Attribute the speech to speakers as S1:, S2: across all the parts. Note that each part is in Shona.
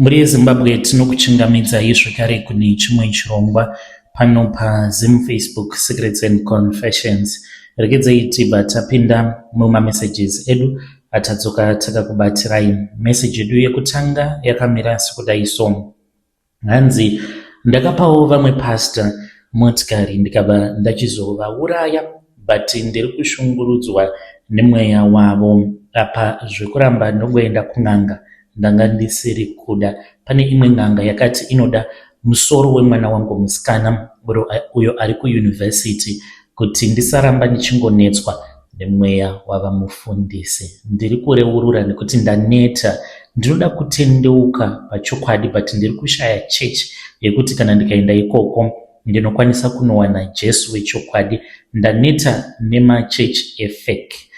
S1: Mhuri yeZimbabwe tinokuchingamidzai zvekare kune chimwe chirongwa pano paZim Facebook Secrets and Confessions. Regedzai tibva tapinda mumamessages edu atadzoka takakubatirai. Message yedu yekutanga yakamira sekudai so. Hanzi ndakapawo vamwe pastor motikari ndikabva ndachizovauraya but ndiri kushungurudzwa nemweya wavo apa zvekuramba ndongoenda kun'anga ndanga ndisiri kuda. Pane imwe n'anga yakati inoda musoro wemwana wangu musikana uyo ari kuuniversity kuti ndisaramba ndichingonetswa nemweya wavamufundisi. Ndiri kureurura nekuti ndaneta. Ndinoda kutendeuka pachokwadi but ndiri kushaya church yekuti kana ndikaenda ikoko ndinokwanisa kunowana Jesu wechokwadi. Ndaneta nemachurch efake.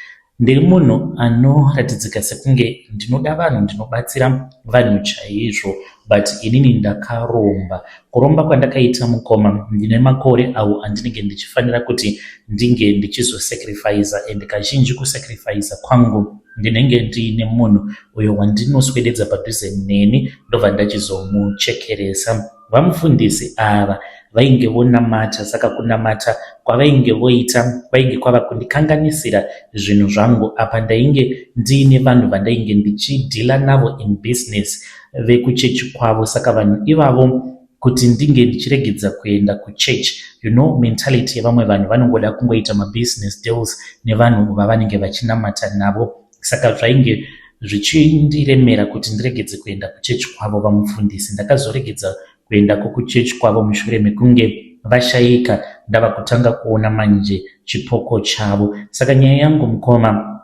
S1: Ndiri munhu anoratidzika sekunge ndinoda vanhu, ndinobatsira vanhu chaizvo but inini ndakaromba. Kuromba kwandakaita mukoma ndine makore awo andinenge ndichifanira kuti ndinge ndichizosacrificer and kazhinji kusacrificer kwangu ndinenge ndiine munhu uyo wandinoswededza padhuze neni ndobva ndachizomuchekeresa. Vamufundisi ava vainge vonamata saka kunamata kwavainge voita kwainge kwava kundikanganisira zvinhu zvangu apa ndainge ndiine vanhu vandainge ndichidhila navo in business vekuchechi kwavo saka vanhu ivavo kuti ndinge ndichiregedza kuenda kuchurch you know mentality yevamwe vanhu vanongoda kungoita mabusiness deals nevanhu vavanenge vachinamata navo saka zvainge zvichindiremera kuti ndiregedze kuenda kuchechi kwavo vamufundisi ndakazoregedza kuendako kuchechi kwavo mushure mekunge vashaika ndava kutanga kuona manje chipoko chavo saka nyaya yangu mukoma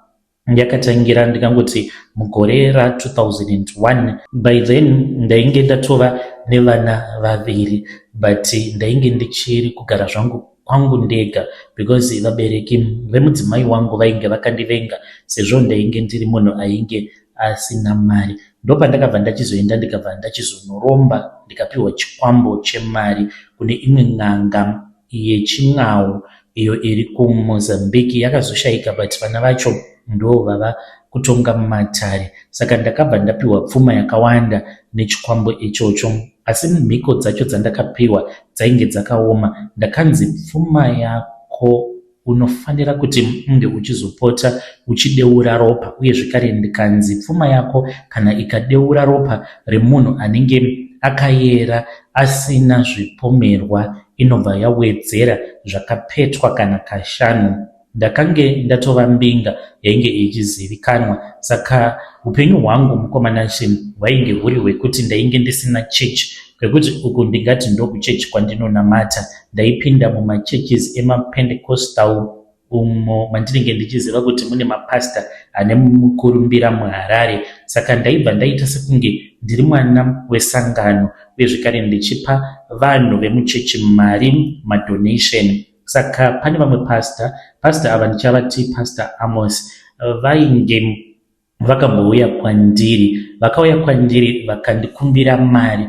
S1: yakatangira ndingangoti mugore ra2001 by then ndainge ndatova nevana vaviri but ndainge ndichiri kugara zvangu kwangu ndega because vabereki vemudzimai wangu vainge vakandivenga sezvo ndainge ndiri munhu ainge asina mari ndopandakabva ndachizoenda ndikabva ndachizonoromba ndikapiwa chikwambo chemari kune imwe n'anga yechin'au iyo iri kuMozambique yakazoshaika but vana vacho ndo vava kutonga mumatare saka ndakabva ndapiwa pfuma yakawanda nechikwambo ichocho asi mhiko dzacho dzandakapiwa dzainge dzakaoma ndakanzi pfuma yako unofanira kuti unge uchizopota uchideura ropa uye zvekare ndikanzi pfuma yako kana ikadeura ropa remunhu anenge akayera asina zvipomerwa inobva yawedzera zvakapetwa kana kashanu ndakange ndatova mbinga yainge ichizivikanwa saka upenyu hwangu mukoma Nashe hwainge huri hwekuti ndainge ndisina chechi kwekuti uku ndingati ndokuchechi kwandinonamata ndaipinda mumachurches emapentecostal umo mandinenge ndichiziva kuti mune mapasta ane mukurumbira muHarare saka ndaibva ndaita sekunge ndiri mwana wesangano uye zvekare ndichipa vanhu vemuchechi mari madonation saka pane vamwe pasta pasta ava ndichavati Pastor Amos vainge vakambouya kwandiri vakauya kwandiri vakandikumbira mari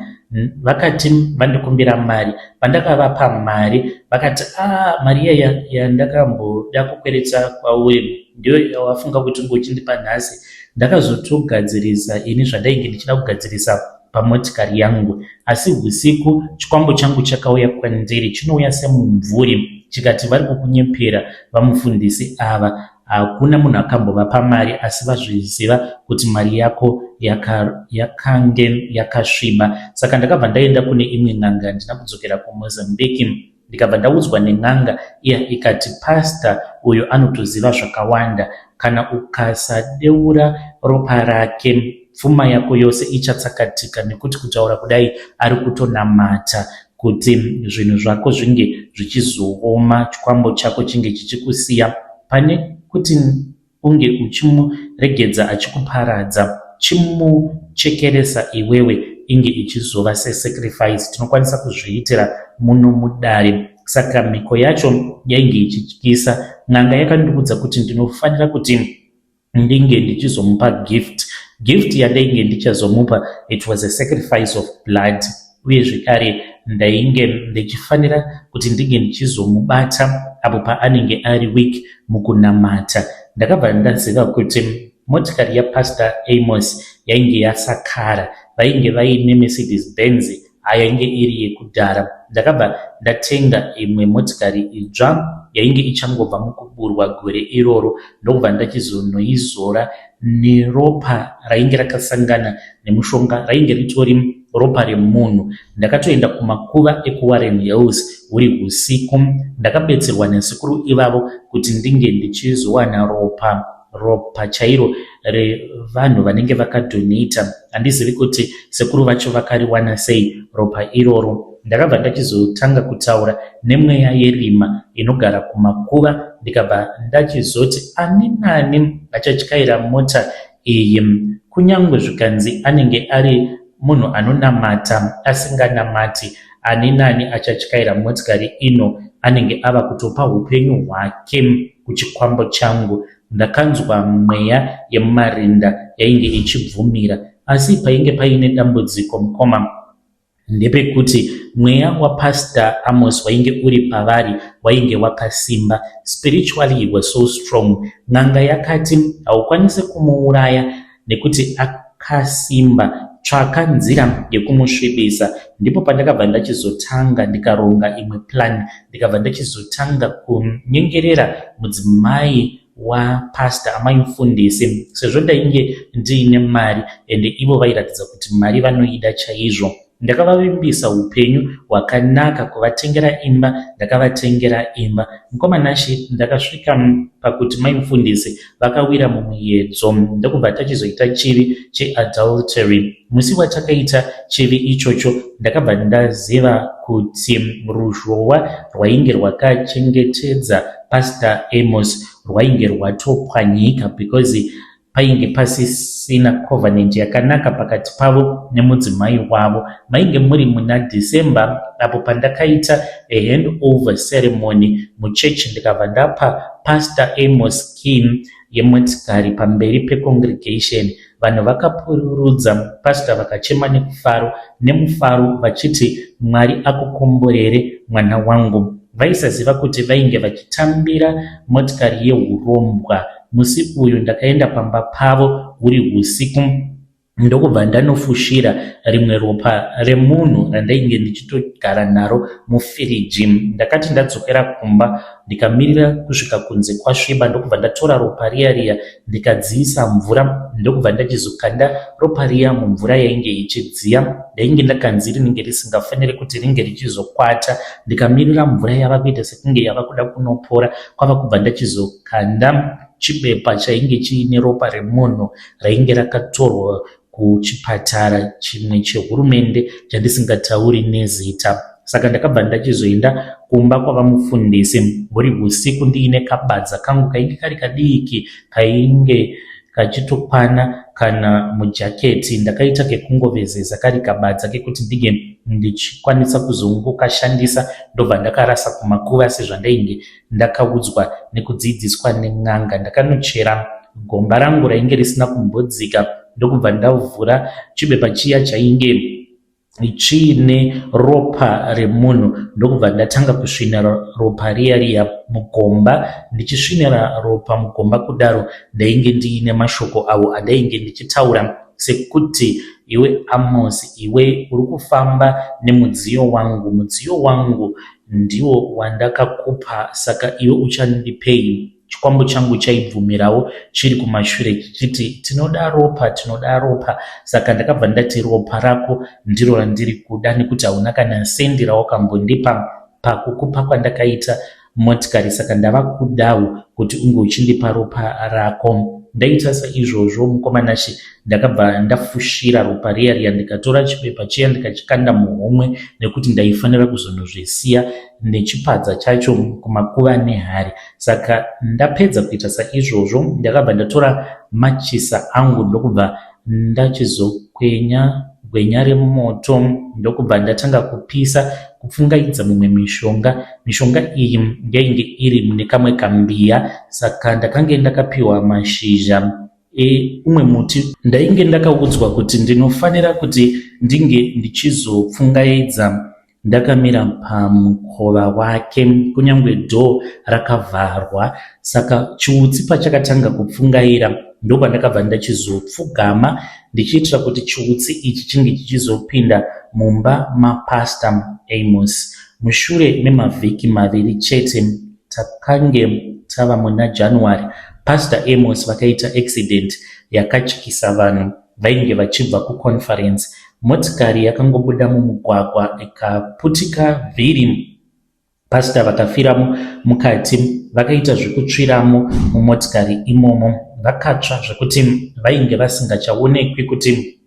S1: vakati vandikumbira mari pandakavapa mari vakati a ah, mari iya yandakamboda kukweretsa kwauri ndiyo yawafunga kuti unge uchindipa nhasi ndakazotogadzirisa ini zvandainge ndichida kugadzirisa pamotikari yangu asi usiku chikwambo changu chakauya kwandiri chinouya semumvuri chikati vari kukunyepera vamufundisi ava hakuna munhu akambovapa mari asi vazviziva kuti mari yako yakange yakasviba saka ndakabva ndaenda kune imwe n'anga ndina kudzokera kuMozambique ndikabva ndaudzwa nen'anga iya ikati pasta uyo anotoziva zvakawanda kana ukasadeura ropa rake pfuma yako yose ichatsakatika nekuti kutaura kudai ari kutonamata kuti zvinhu zvako zvinge zvichizooma chikwambo chako chinge chichikusiya pane kuti unge uchimuregedza achikuparadza chimuchekeresa iwewe inge ichizova sesacrifice tinokwanisa kuzviitira muno mudare saka mhiko yacho yainge ichityisa n'anga yakandiudza kuti ndinofanira kuti ndinge ndichizomupa gift gift yandainge ndichazomupa it was a sacrifice of blood uye zvekare ndainge ndichifanira kuti ndinge ndichizomubata apo paanenge ari weak mukunamata ndakabva ndaziva kuti motikari yapastor Amos yainge yasakara. Vainge vaine Mercedes Benz yainge iri yekudhara. Ndakabva ndatenga imwe motikari idzva yainge ichangobva mukuburwa gore iroro ndokubva ndachizonoizora neropa rainge rakasangana nemushonga rainge ritori ropa remunhu. Ndakatoenda kumakuva ekuWarren Hills huri husiku. Ndakabetserwa nasekuru ivavo kuti ndinge ndichizowana ropa ropa chairo revanhu vanenge vakadhoneta. Handizivi kuti sekuru vacho vakariwana sei ropa iroro. Ndakabva ndachizotanga kutaura nemweya yerima inogara kumakuva ndikabva ndachizoti ani nani achatyaira mota iyi kunyangwe zvikanzi anenge ari munhu anonamata asinganamati ani nani achatyaira motikari ino anenge ava kutopa upenyu hwake kuchikwambo changu. Ndakanzwa mweya yemumarinda yainge ichibvumira asi painge paine dambudziko mukoma ndepekuti mweya waPastor Amos wainge uri pavari wainge wakasimba. Spiritually he was so strong. N'anga yakati haukwanise kumuuraya nekuti akasimba tsvaka nzira yekumusvibisa. Ndipo pandakabva ndachizotanga ndikaronga imwe plan ndikabva ndachizotanga kunyengerera mudzimai wapastor amai mufundisi sezvo ndainge ndiine mari ende ivo vairatidza kuti mari vanoida chaizvo. Ndakavavimbisa upenyu hwakanaka kuvatengera imba ndakavatengera imba. Mukoma Nashy ndakasvika pakuti mai mufundisi vakawira mumuyedzo ndokubva tachizoita chivi cheadultery. Musi watakaita chivi ichocho ndakabva ndaziva kuti ruzhowa rwainge rwakachengetedza Pastor Amos rwainge rwatopwanyika because painge pasisina covenant yakanaka pakati pavo nemudzimai wavo. Mainge muri muna December apo pandakaita a hand over ceremony muchechi ndikabva ndapa Pastor Amos key yemotikari pamberi pecongregation. Vanhu vakapururudza pastor vakachema nekufaro nemufaro vachiti Mwari akukomborere mwana wangu. Vaisaziva kuti vainge vachitambira motikari yehurombwa. Musi uyu ndakaenda pamba pavo huri husiku ndokubva ndanofushira rimwe ropa remunhu randainge ndichitogara naro mufiriji. Ndakati ndadzokera kumba ndikamirira kusvika kunze kwasviba ndokubva ndatora ropa riya riya ndikadziisa mvura ndokubva ndachizokanda ropa riya mumvura yainge ichidziya. Ndainge ndakanzi rinenge risingafanire kuti ringe richizokwata. Ndikamirira mvura yava kuita sekunge yava kuda kunopora kwava kubva ndachizokanda chibepa chainge chiine ropa remunhu rainge rakatorwa kuchipatara chimwe chehurumende chandisingatauri nezita. Saka ndakabva ndachizoenda kumba kwavamufundisi huri husiku ndiine kabadza kangu kainge kari kadiki kainge kachitokwana kana mujaketi. Ndakaita kekungovezeza kari kabadza kekuti ndinge ndichikwanisa kuzongokashandisa ndobva ndakarasa kumakuva sezvandainge ndakaudzwa nekudzidziswa nen'anga. Ndakanochera gomba rangu rainge risina kumbodzika ndokubva ndavhura chibepa chiya chainge chiine ropa remunhu ndokubva ndatanga kusvinira ropa riya riya mugomba. Ndichisvinira ropa mugomba kudaro ndainge ndiine mashoko awo andainge ndichitaura sekuti iwe Amos iwe uri kufamba nemudziyo wangu, mudziyo wangu ndiwo wandakakupa saka iwe uchandipei? Chikwambo changu chaibvumirawo chiri kumashure chichiti tinoda ropa tinoda ropa saka ndakabva ndati ropa rako ndiro randiri kuda nekuti hauna kana sendi rawakambondipa pakukupa kwandakaita motikari saka ndava kudawo kuti unge uchindipa ropa rako. Ndaita saizvozvo mukoma Nashe ndakabva ndafushira ropa riya riya ndikatora chipepa chiya ndikachikanda muhomwe nekuti ndaifanira kuzonozvisiya nechipadza chacho kumakuva nehari. Saka ndapedza kuita saizvozvo ndakabva ndatora machisa angu ndokubva ndachizokwenya gwenya remoto ndokubva ndatanga kupisa kupfungaidza mimwe mishonga. Mishonga iyi yainge iri mune kamwe kambiya saka ndakange ndakapiwa mashizha eumwe muti. Ndainge ndakaudzwa kuti ndinofanira kuti ndinge ndichizopfungaidza ndakamira pamukova wake kunyangwe door rakavharwa saka chiutsi pachakatanga kupfungaira. Ndopandakabva ndachizopfugama ndichiitira kuti chiutsi ichi chinge chichizopinda mumba maPastor Amos. Mushure memavhiki maviri chete takange tava muna January, Pastor Amos vakaita accident yakatyisa vanhu vainge vachibva kuconference. Motikari yakangobuda mumugwagwa ikaputika vhiri. Pastor vakafiramo mukati vakaita zvekutsviramo mumotikari imomo vakatsva zvekuti vainge vasingachaonekwi kuti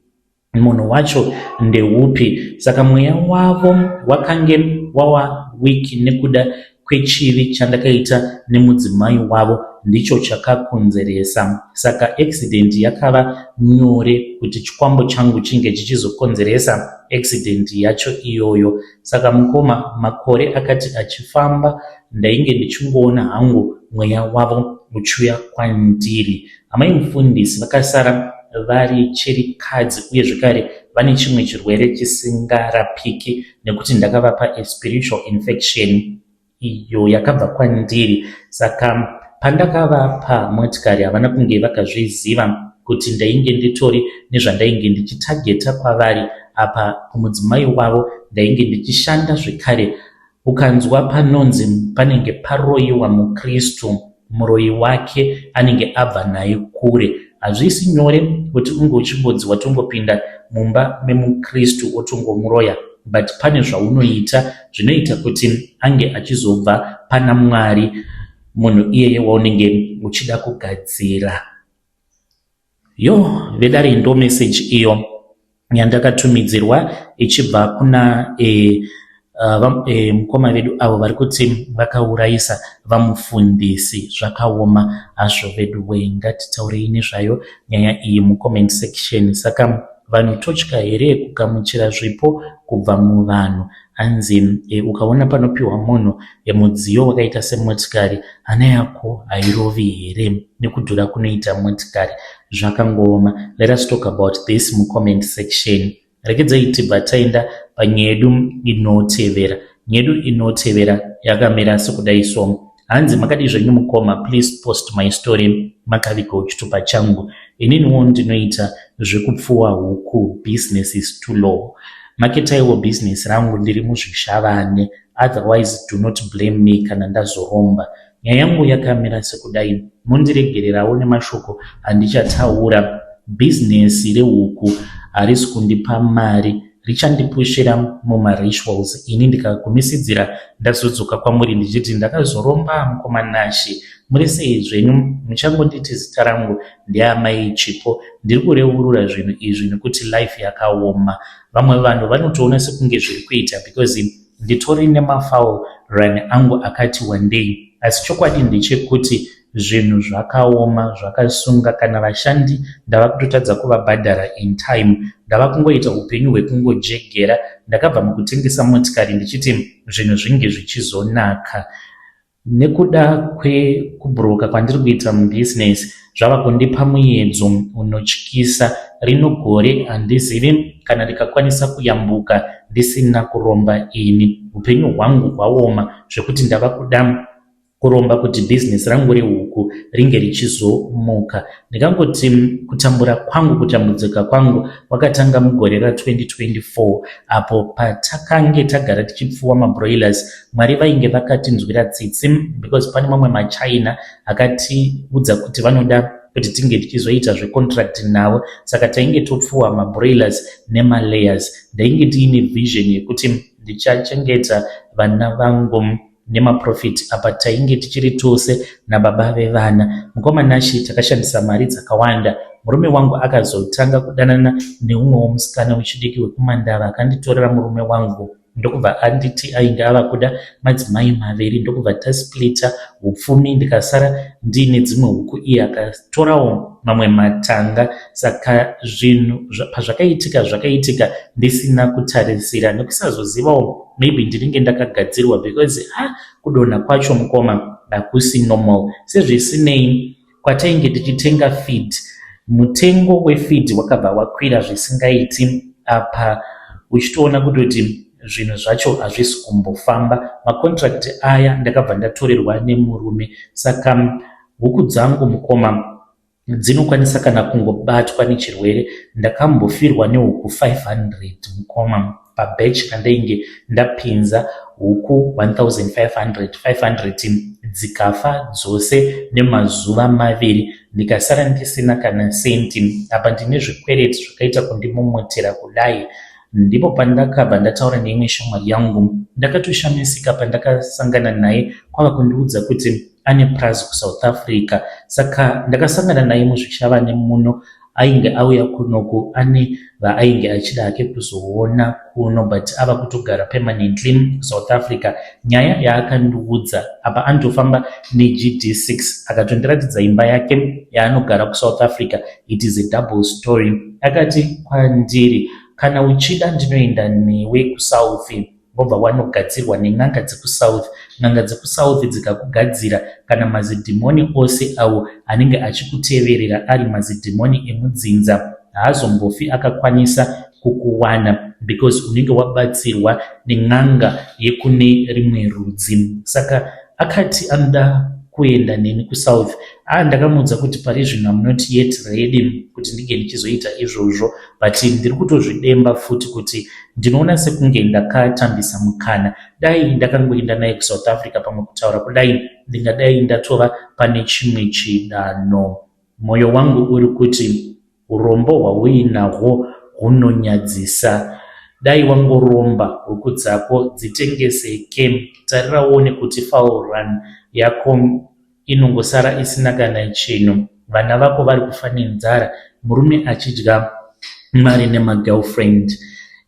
S1: munhu wacho ndeupi saka mweya wavo wakange wawa weak nekuda kwechivi chandakaita nemudzimai wavo ndicho chakakonzeresa saka accident yakava nyore kuti chikwambo changu chinge chichizokonzeresa accident yacho iyoyo Saka mukoma makore akati achifamba ndainge ndichingoona hangu mweya wavo uchiuya kwandiri. Amai mufundisi vakasara vari chirikadzi uye zvekare vane chimwe chirwere chisingarapiki nekuti ndakavapa a spiritual infection iyo yakabva kwandiri saka pandakavapa motikari havana kunge vakazviziva kuti ndainge nditori nezvandainge ndichitageta kwavari apa kumudzimai wavo ndainge ndichishanda zvekare ukanzwa panonzi panenge paroyiwa mukristu muroyi wake anenge abva naye kure hazvisi nyore kuti unge uchingonzi watongopinda mumba memukristu wotongomuroya but pane zvaunoita zvinoita kuti ange achizobva pana Mwari munhu iyeye waunenge uchida kugadzira. Yo vedare ndo message iyo yandakatumidzirwa ichibva kuna e, uh, e, mukoma vedu avo vari kuti vakaurayisa vamufundisi zvakaoma hazvo vedu wee ngatitaurei nezvayo nyaya iyi mucomment section saka Vanhu totya here kugamuchira zvipo kubva muvanhu? Hanzi e, ukaona panopiwa munhu e, mudziyo wakaita semotikari hana yako hairovi here nekudhura kunoita motikari? Zvakangooma. Let us talk about this mucomment section. Regedzai tibva taenda panyedu inotevera. Nyedu inotevera yakamira sekudai so. Hanzi makadii zvenyu mukoma please post my story makavigawo chitupa changu ininiwo ndinoita zvekupfuwa huku business is too low maketaiwo business rangu ndiri muzvishavane otherwise do not blame me kana ndazoromba nyaya yangu yakamira sekudai mondiregererawo nemashoko andichataura business rehuku harisi kundipa mari richandipushira mumarituals ini ndikagumisidzira ndazodzoka kwamuri ndichiti ndakazoromba mukoma Nashe muri sei zvenyu muchangonditi zita rangu ndiamai Chipo ndiri kureurura zvinhu izvi nekuti life yakaoma vamwe vanhu vanotoona sekunge zviri kuita because nditori nemafowl run angu akati wandei asi chokwadi ndechekuti Zvinhu zvakaoma zvakasunga kana vashandi ndava kutotadza kuvabhadhara in time. Ndava kungoita upenyu hwekungojegera. Ndakabva mukutengesa motikari ndichiti zvinhu zvinge zvichizonaka. Nekuda kwekubhuroka kwandiri kuita mubusiness zvava kundipa muyedzo unotyisa. Rino gore handizivi kana ndikakwanisa kuyambuka ndisina kuromba ini. Upenyu hwangu hwaoma zvekuti ndava kuda kuromba kuti business rangu rehuku ringe richizomuka. Ndingangoti kutambura kwangu, kutambudzika kwangu kwakatanga mugore ra2024 apo patakange tagara tichipfuwa mabroilers. Mwari vainge vakatinzwira tsitsi because pane mamwe maChina akatiudza kuti vanoda kuti tinge tichizoita zvecontract navo saka tainge topfuwa mabroilers nemalayers. Ndainge ndiine vision yekuti ndichachengeta vana vangu nemaprofit apa tainge tichiri tose nababa vevana. Mukoma Nashy takashandisa mari dzakawanda. Murume wangu akazotanga kudanana neumwewo musikana wechidiki wekuMandava akanditorera murume wangu ndokubva anditi ainge ava kuda madzimai maviri ndokubva tasplita upfumi ndikasara ndiine dzimwe huku iye akatorawo mamwe matanga saka zvinhu pazvakaitika zvakaitika ndisina kutarisira nekusazozivawo maybe ndinenge ndakagadzirwa because ha kudonha kwacho mukoma hakusi normal sezvisinei kwatainge tichitenga feed mutengo wefeed wakabva wakwira zvisingaiti apa uchitoona kutoti zvinhu zvacho hazvisi kumbofamba macontract aya ndakabva ndatorerwa nemurume saka huku dzangu mukoma. Dzinokwanisa kana kungobatwa nechirwere. Ndakambofirwa nehuku 500 mukoma pabatch randainge ndapinza huku 1500 500 dzikafa dzose nemazuva maviri ndikasara ndisina kana senti. Apa ndine zvikwereti zvakaita kundimomotera kudai. Ndipo pandakabva ndataura neimwe shamwari yangu. Ndakatoshamisika pandakasangana naye kwava kundiudza kuti ane purazi kuSouth Africa. Saka ndakasangana naye muZvishavane muno ainge auya kunoku ane vaainge achida hake kuzoona kuno but ava kutogara permanently kuSouth Africa. Nyaya yaakandiudza apa anotofamba neGD6 akatondiratidza imba yake yaanogara kuSouth Africa. It is a double story. Akati kwandiri kana uchida ndinoenda newe kuSouth wobva wanogadzirwa nen'anga dzekuSouth. N'anga dzekuSouth dzikakugadzira kana mazidhimoni ose awo anenge achikuteverera ari mazidhimoni emudzinza haazombofi akakwanisa kukuwana because unenge wabatsirwa nen'anga yekune rimwe rudzi. Saka akati anoda kuenda neni kuSouth. Ah, ndakamuudza kuti pari zvino I'm not yet ready kuti ndinge ndichizoita izvozvo but ndiri kutozvidemba futi kuti ndinoona sekunge ndakatambisa mukana. Dai ndakangoenda naye kuSouth Africa pamwe kutaura kudai ndingadai ndatova pane chimwe chidanho. Mwoyo wangu uri kuti urombo hwauinahwo hunonyadzisa. Dai wangoromba huku dzako dzitengeseke. Tarira uone kuti fowl run yako inongosara isina kana chinhu. Vana vako vari kufa nenzara murume achidya mari nemagirlfriend.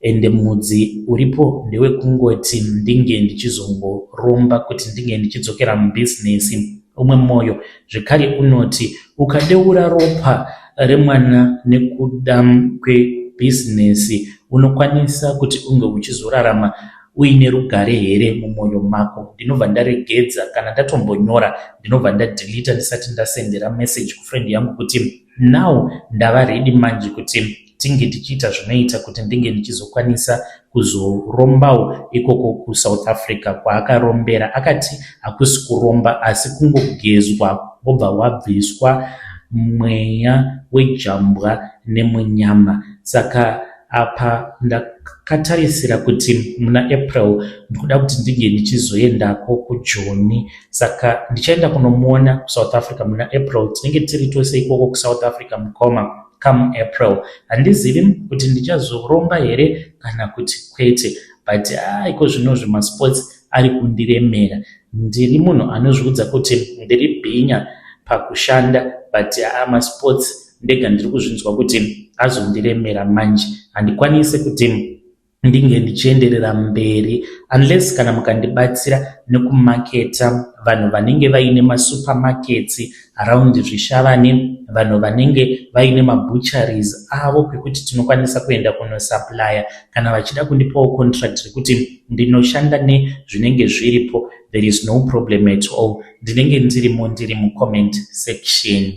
S1: Ende mudzi uripo ndewekungoti ndinge ndichizongoromba kuti ndinge ndichidzokera mubhizinesi. Umwe mwoyo zvekare unoti ukadeura ropa remwana nekuda kwebhizinesi unokwanisa kuti unge uchizorarama uine rugare here mumwoyo mako. Ndinobva ndaregedza kana ndatombonyora ndinobva ndadhilita ndisati ndasendera message kufriend yangu kuti now ndava ready manje kuti tinge tichiita zvinoita kuti ndinge ndichizokwanisa kuzorombawo ikoko kuSouth Africa kwaakarombera. Akati hakusi kuromba asi kungogezwa wobva wabviswa mweya wejambwa nemunyama. Saka apa ndakatarisira kuti muna April ndikuda kuti ndinge ndichizoendako kuJoni. Saka ndichaenda kunomuona kuSouth Africa muna April. Tinenge tiri tose ikoko kuSouth Africa mukoma come April. Handizivi kuti ndichazoromba here kana kuti kwete but iko zvino zvemasports ari kundiremera. Ndiri munhu anozviudza kuti ndiri bhinya pakushanda but masports ndega ndiri kuzvinzwa kuti azondiremera manje. Handikwanisi kuti ndinge ndichienderera mberi unless kana mukandibatsira nekumaketa vanhu vanenge vaine masupermarkets around Zvishavane, vanhu vanenge vaine mabutcheries avo kwekuti tinokwanisa kuenda kunosupplya kana vachida kundipawo contract rekuti ndinoshanda nezvinenge zviripo, there is no problem at all. Ndinenge ndirimo ndiri mucomment section.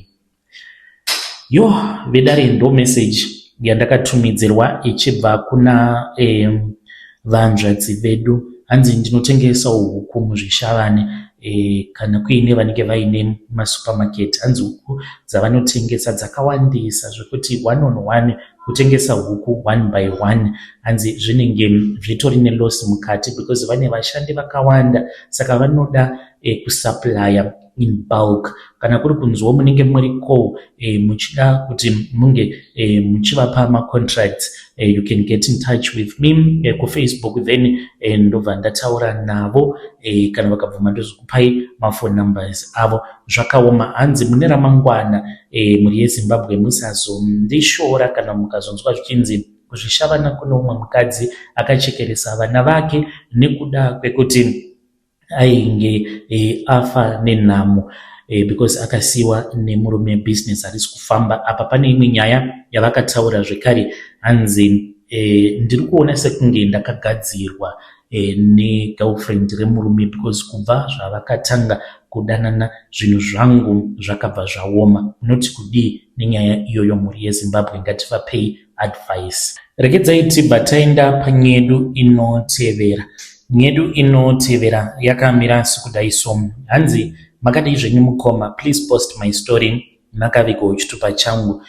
S1: Yo, vedare ndo message yandakatumidzirwa ichibva kuna vanzvadzi vedu. Hanzi ndinotengesawo huku muZvishavane kana kuine vanenge vaine masupermarket. Hanzi huku dzavanotengesa dzakawandisa zvekuti one on one kutengesa huku one by one hanzi zvinenge zvitori neloss mukati because vane vashandi vakawanda saka vanoda kusupplya in bulk. Kana kuri kunziwo munenge muriko muchida kuti munge muchivapa macontracts, you can get in touch with me kuFacebook then ndobva ndataura navo kana vakabvuma ndozokupai maphone numbers avo. Zvakaoma hanzi mune ramangwana mhuri yeZimbabwe musazondishora kana mukazonzwa zvichinzi kuZvishavana kune umwe mukadzi akachekeresa vana vake nekuda kwekuti ainge afa nenhamo because akasiyiwa nemurume business harisi kufamba. Apa pane imwe nyaya yavakataura zvekare hanzi ndiri kuona sekunge ndakagadzirwa negirlfriend remurume because kubva zvavakatanga kudanana zvinhu zvangu zvakabva zvaoma. Unoti kudii nenyaya iyoyo mhuri yeZimbabwe? Ngativapei advice. Regedzai tibva taenda panyedu inotevera. Nyedu inotevera yakamira sekudai so. Hanzi makadii zvenyu mukoma, please post my story. makavigawo chitupa changu.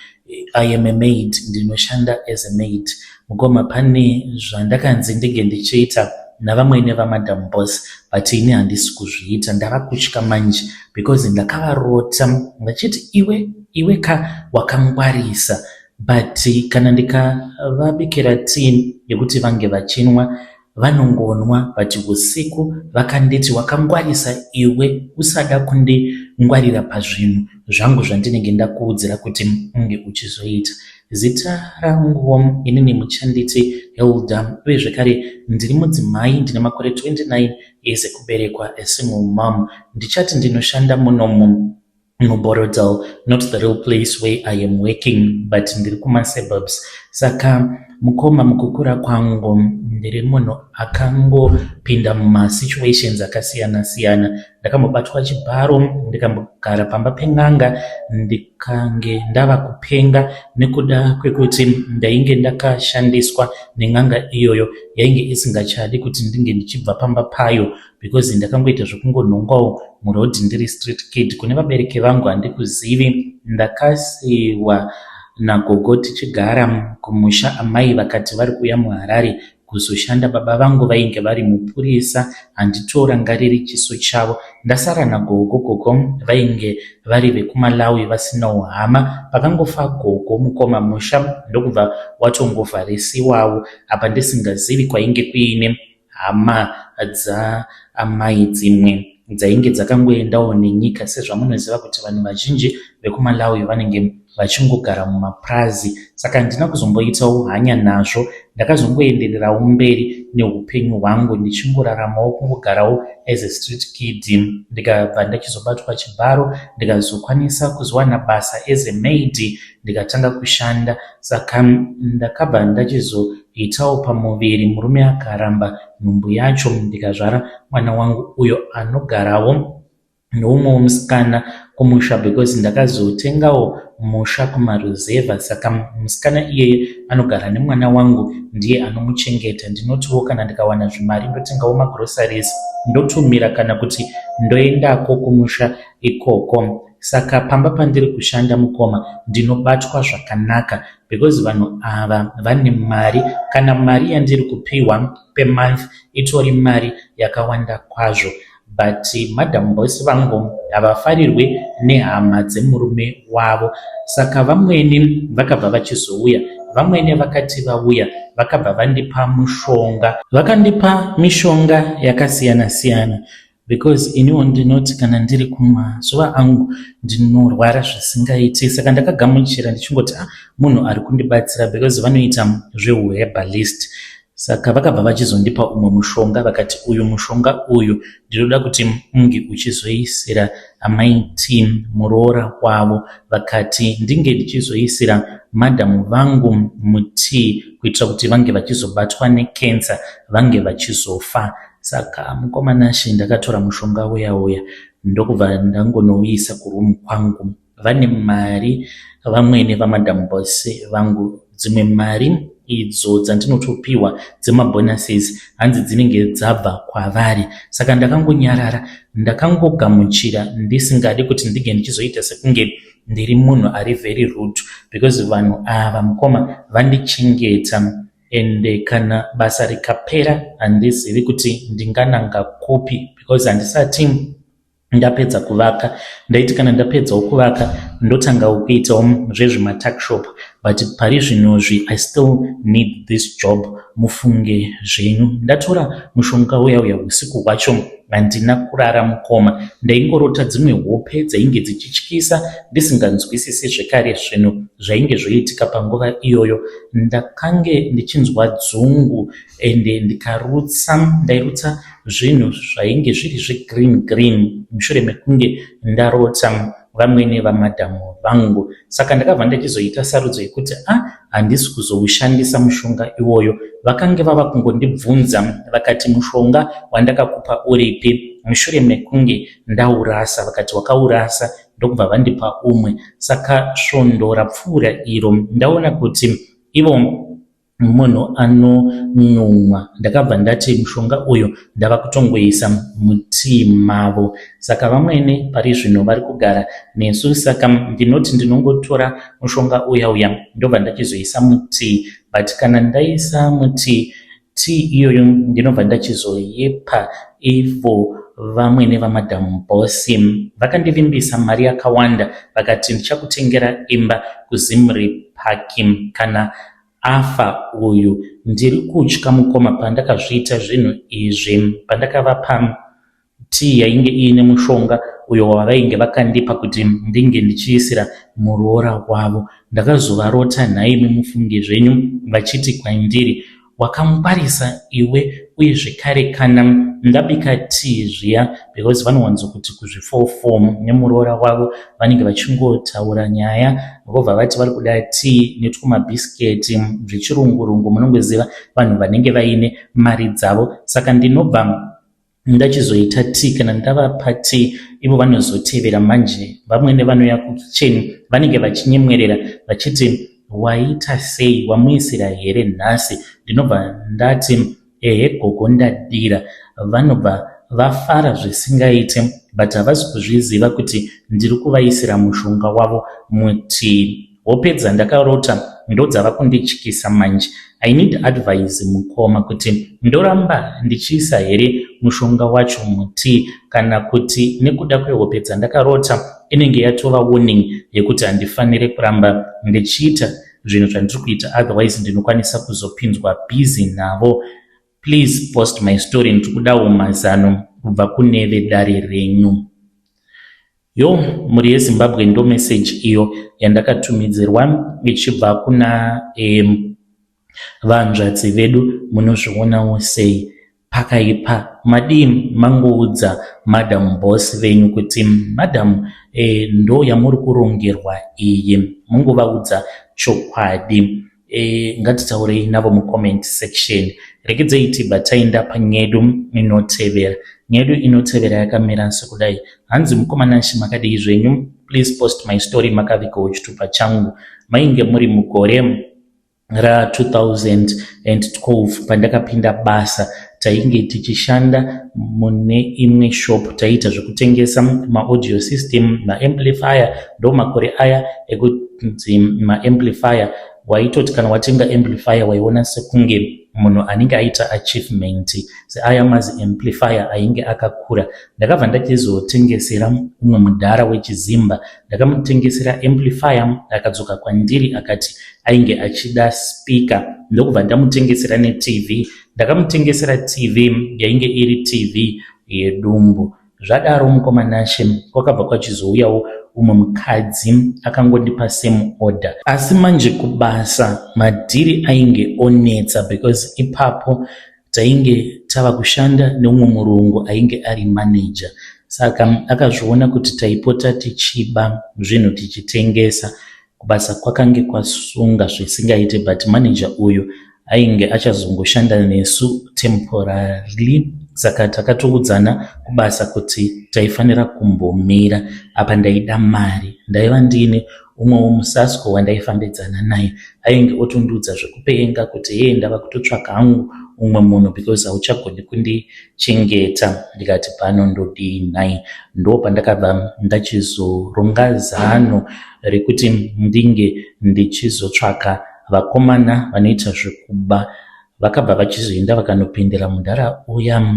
S1: I am a maid, ndinoshanda as a maid. Mukoma pane zvandakanzi ndinge ndichiita navamwene vaMadam Boss but ini handisi kuzviita ndava kutya manje because ndakavarota vachiti iwe iwe ka wakangwarisa but kana ndikavabikira tea yekuti vange vachinwa vanongonwa but husiku vakanditi wakangwarisa iwe usada kundingwarira pazvinhu zvangu zvandinenge ndakuudzira kuti unge uchizoita. Zita rangu inini muchanditi Hilda uye zvekare ndiri mudzimai ndine makore 29 years ekuberekwa a single mom. Ndichati ndinoshanda munomu muBorrowdale not the real place where I am working but ndiri kumasuburbs. Saka mukoma mukukura kwangu ndiri munhu akangopinda mumasituations akasiyana siyana. Ndakambobatwa chibharo ndikambogara pamba pen'anga ndikange ndava kupenga nekuda kwekuti ndainge ndakashandiswa nen'anga iyoyo yainge isingachadi kuti ndinge ndichibva pamba payo because ndakangoita zvekungonhongwawo muroad ndiri street kid. Kune vabereki vangu handikuzivi ndakasiiwa nagogo tichigara kumusha amai vakati vari kuuya muHarare kuzoshanda baba vangu vainge vari mupurisa handitorangariri chiso chavo ndasara nagogo gogo vainge vari vekuMalawi vasinawo hama pakangofa gogo mukoma musha ndokubva watongovharisiwawo apa ndisingazivi kwainge kuine hama dzaamai dzimwe dzainge dzakangoendawo nenyika sezvamunoziva kuti vanhu vazhinji vekuMalawi vanenge vachingogara mumapurazi saka handina kuzomboitawo hanya nazvo ndakazongoendererawo mberi neupenyu hwangu ndichingoraramawo kungogarawo as a street kid ndikabva ndachizobatwa chibharo ndikazokwanisa kuzowana basa as a maid ndikatanga kushanda saka ndakabva ndachizoitawo pamuviri murume akaramba nhumbu yacho ndikazvara mwana wangu uyo anogarawo neumwewo musikana kumusha because ndakazotengawo musha kumaruzevha saka musikana iyeye anogara nemwana wangu ndiye anomuchengeta ndinotiwo kana ndikawana zvimari ndotengawo magroceries ndotumira kana kuti ndoendako kumusha ikoko saka pamba pandiri kushanda mukoma ndinobatwa zvakanaka because vanhu ava vane mari kana mari yandiri kupiwa per month itori mari yakawanda kwazvo but Madam Boss vangu havafarirwi nehama dzemurume wavo saka vamweni vakabva vachizouya vamwene vakati vauya vakabva vandipa mushonga vakandipa mishonga yakasiyana siyana because iniwo ndinoti kana ndiri kumazuva angu ndinorwara zvisingaiti saka ndakagamuchira ndichingoti ah, munhu ari kundibatsira because vanoita zveuherbalist saka vakabva vachizondipa umwe mushonga vakati uyu mushonga uyu ndinoda kuti unge uchizoisira amai T muroora wavo vakati ndinge ndichizoisira madhamu vangu mutii kuitira kuti vange vachizobatwa nekensa vange vachizofa saka mukoma Nashe ndakatora mushonga uya uya ndokubva ndangonouisa kurumu kwangu vane mari vamwene vaMadam Boss vangu dzimwe mari idzo dzandinotopiwa dzemabonuses hanzi dzinenge dzabva kwavari saka ndakangonyarara ndakangogamuchira ndisingadi kuti ndinge ndichizoita sekunge ndiri munhu ari very rude because vanhu ava mukoma vandichengeta ende kana basa rikapera handizivi kuti ndingananga kupi because handisati ndapedza kuvaka ndaiti kana ndapedzawo kuvaka ndotangawo kuitawo zvezvematuckshop but pari zvinozvi I still need this job mufunge zvenyu ndatora mushonga uya uya usiku hwacho handina kurara mukoma ndaingorota dzimwe hope dzainge dzichityisa ndisinganzwisisi zvekare zvinhu zvainge zvoitika panguva iyoyo ndakange ndichinzwa dzungu ende ndikarutsa ndairutsa zvinhu zvainge zviri zvegreen green mushure mekunge ndarota vamwene vamadhamu vangu saka ndakabva ndachizoita sarudzo yekuti a ah, handisi kuzoushandisa mushonga iwoyo vakange vava kungondibvunza vakati mushonga wandakakupa uripi mushure mekunge ndaurasa vakati wakaurasa ndokubva vandipa umwe saka svondo rapfuura iro ndaona kuti ivo. Munhu anonyumwa. Ndakabva ndati mushonga uyu ndava kutongoisa mutii mavo. Saka vamwene pari zvino vari kugara nesu saka ndinoti ndinongotora mushonga uya uya ndobva ndachizoisa mutii but kana ndaisa mutii tea iyoyo ndinobva ndachizoipa ivo vamwene vamadam boss. Vakandivimbisa mari yakawanda vakati ndichakutengera imba kuZimri Park kana afa uyu. Ndiri kutya mukoma pandakazviita zvinhu izvi pandakavapa tea yainge iine mushonga uyo wavainge vakandipa kuti ndinge ndichiisira muroora wavo. Ndakazovarota nhaimi mufunge zvenyu vachiti kwandiri Wakangwarisa iwe uye zvekare kana ndabika tea zviya because vanowanzokuti kuzvifofo nemuroora wavo vanenge vachingotaura nyaya vobva vati vari kuda tea netwumabhisiketi zvechirungurungu munongoziva vanhu vanenge vaine mari dzavo saka ndinobva ndachizoita tea kana ndavapa tea ivo vanozotevera manje vamwene vanouya kukitchen vanenge vachinyemwerera vachiti waita sei wamuisira here nhasi ndinobva ndati ehe gogo ndadira vanobva vafara zvisingaite but havasi kuzviziva kuti ndiri kuvaisira mushonga wavo mutii Hope dzandakarota ndodzava kundityisa manje. I need advice mukoma kuti ndoramba ndichiisa here mushonga wacho mutea kana kuti nekuda kwehope dzandakarota inenge yatova warning yekuti handifanire kuramba ndichiita zvinhu zvandiri kuita otherwise ndinokwanisa kuzopinzwa busy navo. Please post my story ndiri kudawo mazano kubva kune vedare renyu. Yoh mhuri yeZimbabwe ndo message iyo yandakatumidzirwa ichibva kuna um, vanzvadzi vedu munozvionawo sei pakaipa madii mangoudza madam boss venyu kuti madam eh, ndo yamuri kurongerwa iyi mungovaudza chokwadi E, ngatitaurei navo mucomment section. Regedzei tibva taenda panyedu inotevera. Nyedu inotevera yakamira sekudai. Hanzi mukoma Nashy makadii zvenyu? Please post my story makavigawo chitupa changu. Mainge muri mugore ra 2012 pandakapinda basa tainge tichishanda mune imwe shop taiita zvekutengesa maaudio system maamplifier ndo makore aya ekunzi maamplifier waitoti kana watenga amplifier waiona sekunge munhu anenge aita achievement seaya mazi amplifier ainge akakura ndakabva ndachizotengesera umwe mudhara wechizimba ndakamutengesera amplifier akadzoka kwandiri akati ainge achida speaker ndokubva ndamutengesera netv Ndakamutengesera TV yainge iri TV yedumbu. Zvadaro mukoma Nashe kwakabva kwachizouyawo umwe mukadzi akangondipa same order. Asi manje kubasa madhiri ainge onetsa because ipapo tainge tava kushanda neumwe murungu ainge ari manager saka akazviona kuti taipota tichiba zvinhu tichitengesa. Kubasa kwakange kwasunga zvisingaite but manager uyu ainge achazongoshanda nesu temporarily saka takatoudzana kubasa kuti taifanira kumbomira. Apa ndaida mari. Ndaiva ndiine umwewo musasko wandaifambidzana naye ainge otondiudza zvekupenga kuti hee ndava kutotsvaga hangu umwe munhu because hauchagoni kundichengeta ndikati pano ndodii nhai ndopandakabva ndachizoronga zano rekuti ndinge ndichizotsvaka vakomana vanoita zvekuba. Vakabva vachizoenda vakanopindira mudhara uya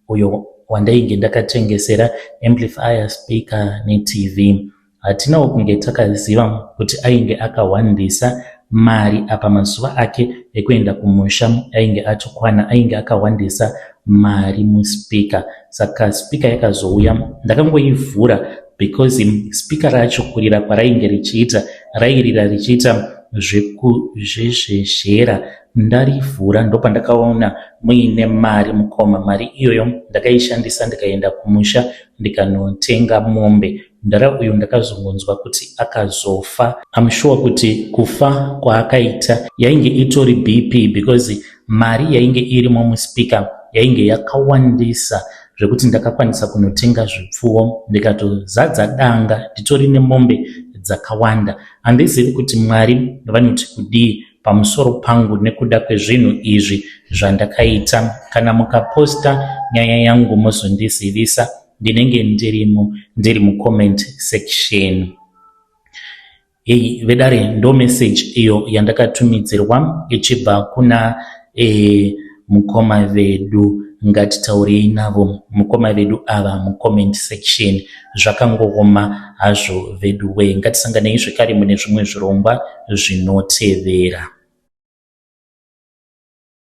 S1: uyo wandainge ndakatengesera amplifier, speaker neTV. Hatinawo kunge takaziva kuti ainge akahwandisa mari apa mazuva ake ekuenda kumusha ainge atokwana ainge akahwandisa mari muspeaker saka speaker yakazouya ndakangoivhura because speaker racho kurira kwarainge richiita rairira richiita zvekuzhezhezhera ndarivhura ndopandakaona muine mari mukoma mari iyoyo ndakaishandisa ndikaenda kumusha ndikanotenga mombe mudhara uyu ndakazongonzwa kuti akazofa I'm sure kuti kufa kwaakaita yainge itori BP because mari yainge irimo muspeaker yainge yakawandisa zvekuti ndakakwanisa kunotenga zvipfuwo ndikatozadza danga nditori nemombe dzakawanda. Handizivi kuti Mwari vanoti kudii pamusoro pangu nekuda kwezvinhu izvi zvandakaita. Kana mukaposta nyaya yangu mozondizivisa ndinenge ndirimo ndiri mucomment section. Hey, vedare ndo message iyo yandakatumidzirwa ichibva kuna e, mukoma vedu. Ngatitaurei navo mukoma vedu ava mucomment section. Zvakangooma hazvo vedu wee. Ngatisanganei zvekare mune zvimwe zvirongwa zvinotevera.